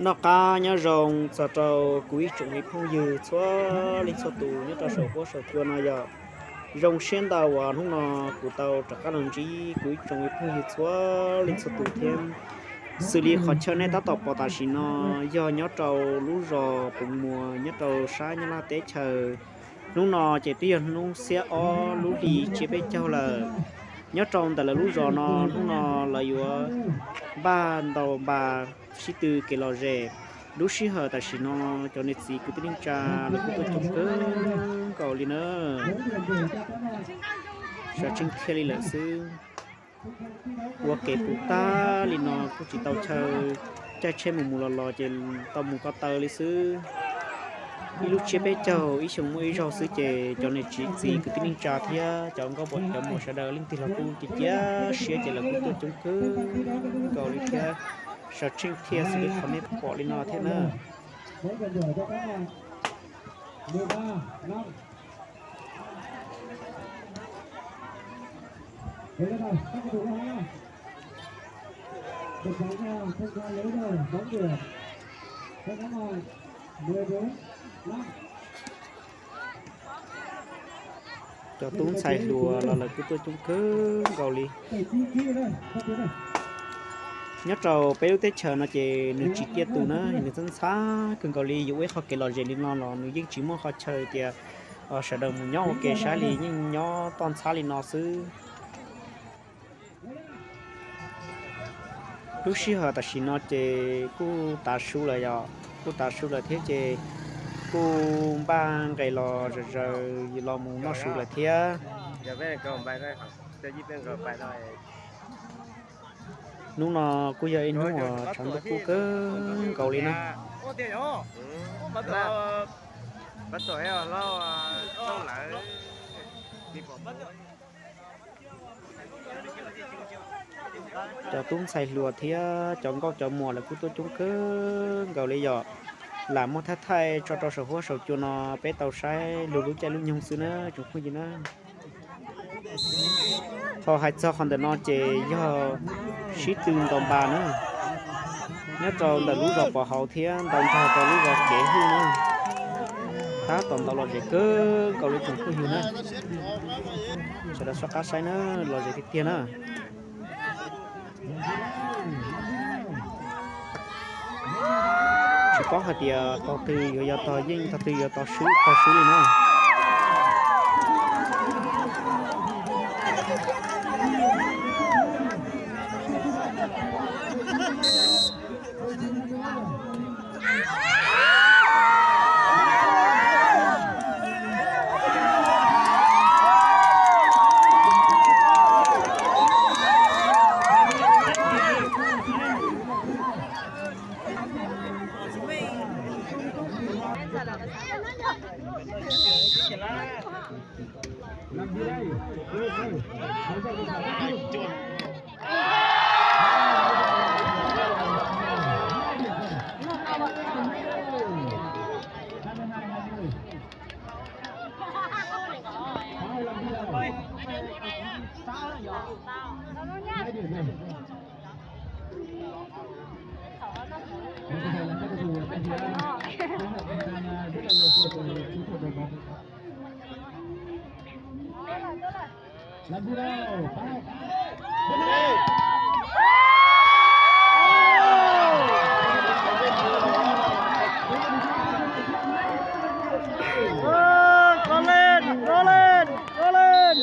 Noj qab nyob zoo txog rau kuv ib tsoom me phooj ywg txhua leej txhua tus nyob rau saum huab saum cua no yog zoo siab ntau uas hnub no kuv tau rov qab los ntsib kuv ib tsoom me phooj ywg txhua leej txhua tus thiab. Xws li qhov chaw nej tab tom pom tam sim no yog nyob rau lub zos Pus Muas nyob rau sab Nyab Laj teb chaws. Hnub no ces twb yog hnub xiab ob lub hli tsiab peb caug lawm. Nyob rau ntawm lawv lub zos no hnub no lawv yuav npaj ntaus npas sib tw kev lom zem. Lub sij hawm tam sim no cov niam txiv kwv tij neej tsa lawv kuj tuaj coob kawg nkaus li na. Sawv tsees thiaj li lawm xwb. Ua kev puv tag li no kuj tsis tau chaw caij tsheb mus mus los los ces tau mus ko taw li xwb. Ib lub tsiab peb caug ib xyoo muaj ib zaug xwb ces cov niam txiv kwv tij neej tsa thiab cov nkauj cov muam sawv daws leej twg los kuj cia cia siab ces lawv kuj tuaj coob kawg nkaus li thiab. Sawv tsees thiaj xws li qhov nej pom li no thiab na. Cov tub ntxhais hluas los lawv kuj tuaj coob kawg nkaus li. Nyob rau peb lub teb chaws no ces nws tsis tiaj tus na, nws txawj ntxhab kawg nkaus li. Yuav ua ib qho kev lom zem li no los nws yeej tsis muaj qhov chaw tias sawv daws mus nyob ua ke saib li, yeej nyob toj ntxhab li no xwb. Lub sij hawm tam sim no ces kuj tav su lawm yom, kuj tav su lawm thiab ces kuj npaj nqes los zom zaws los mus noj su lawm thiab. Hnub no kuj yog ib hnub uas tshav ntuj kub kawg nkaus li na. Cov tub ntxhais hluas thiab cov nkauj cov muam lawv kuj tuaj coob kawg nkaus li yom. Lam muab thaij thaij tso rau saum huab saum cua no peb tau saib lug lub caij lub nyoog xwb na tsoom phooj ywg na. Thaum hais txog qhov ntawm no ces yog sib tw ntaus npas na, nyob rau ntawm lub zos Pov Hauv thiab ntaus nrog rau lub zos Kev Hwj na. Tab tom ntaus lom zem kawg nkaus li tsoom phooj ywg na. Sawv daws soj qab saib na, lom zem tiag tiag na. Tsis paub hais tias tog twg yuav yog tog yeej, tog twg yuav tog swb, tog swb li na. Rolling, rolling, rolling.